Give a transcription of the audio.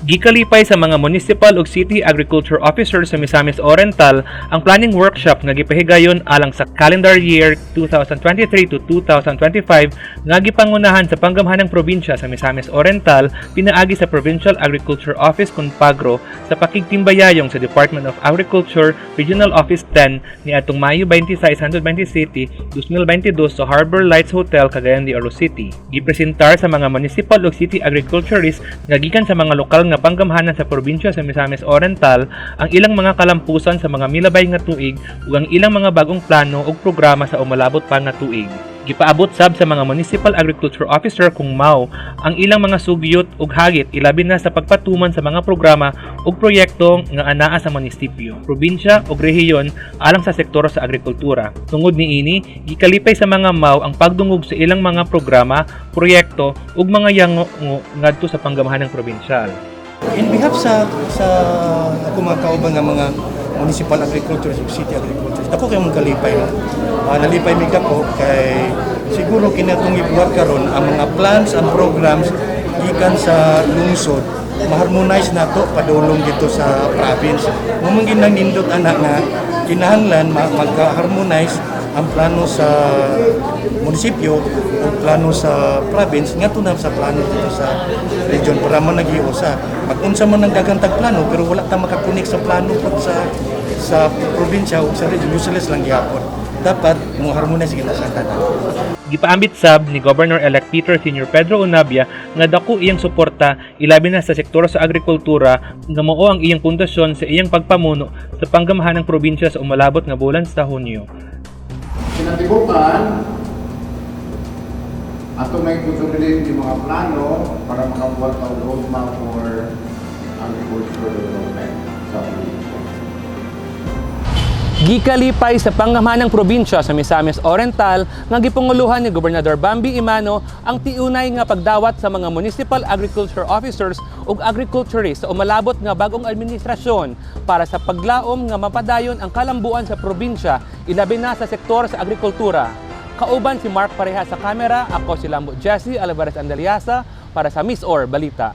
Gikalipay sa mga municipal ug city agriculture officers sa Misamis Oriental ang planning workshop nga gipahigayon alang sa calendar year 2023 to 2025 nga gipangunahan sa panggamhanang probinsya sa Misamis Oriental pinaagi sa Provincial Agriculture Office Conpagro sa pakigtimbayayong sa Department of Agriculture Regional Office 10 niadtong Mayo 26, 120 City, 2022 sa Harbor Lights Hotel, Cagayan de Oro City. Gipresentar sa mga municipal ug city agriculturists nga gikan sa mga lokal nga panggamhanan sa probinsya sa Misamis Oriental ang ilang mga kalampusan sa mga milabay nga tuig ug ang ilang mga bagong plano ug programa sa umalabot pa nga tuig. Gipaabot sab sa mga municipal agriculture officer kung MAO ang ilang mga sugyot ug hagit ilabi na sa pagpatuman sa mga programa ug proyekto nga anaa sa munisipyo, probinsya ug rehiyon alang sa sektor sa agrikultura. Tungod niini, gikalipay sa mga MAO ang pagdungog sa ilang mga programa, proyekto ug mga yango ngadto sa panggamhanang probinsyal. In behalf sa ako mga kauban nga mga municipal agriculture ug city agriculture, dako kay mong kalipay, no. Nalipay mi ko kay siguro kini atong gibuhat karon, ang mga plans and programs gikan sa lungsod ma-harmonize nato padulong dito sa province. Mao man gyud nang nindot ana nga kinahanglan magka-harmonize ang plano sa munisipyo o plano sa province ngadto na sa plano dito sa region para man nagiusa. Mag-unsa man ang daghang tag plano pero wala ta maka-connect sa plano pod sa probinsya o sa region, useless lang gihapon. Dapat mo harmonize kita sa tanan. Gipaambit sab ni Governor-elect Peter Senior Pedro Unabia nga dako iyang suporta ilabi na sa sektor sa agrikultura nga mao ang iyang pundasyon sa iyang pagpamuno sa panggamhanang probinsya sa umalabot nga bulan sa Hunyo. Kinatibukan, ato may consolidate yung mga plano para makabuhat ang roadmap for agricultural development sa probinsya. Gikalipay sa panggamhanang probinsya sa Misamis Oriental nga gipanguluhan ni Gobernador Bambi Emano ang tiunay nga pagdawat sa mga municipal agriculture officers ug agriculturists sa umalabot nga bagong administrasyon para sa paglaom nga mapadayon ang kalambuan sa probinsya ilabi na sa sektor sa agrikultura. Kauban si Mark Pareha sa kamera, ako si Lambo Jesse Alvarez Andaliasa para sa MisOr Balita.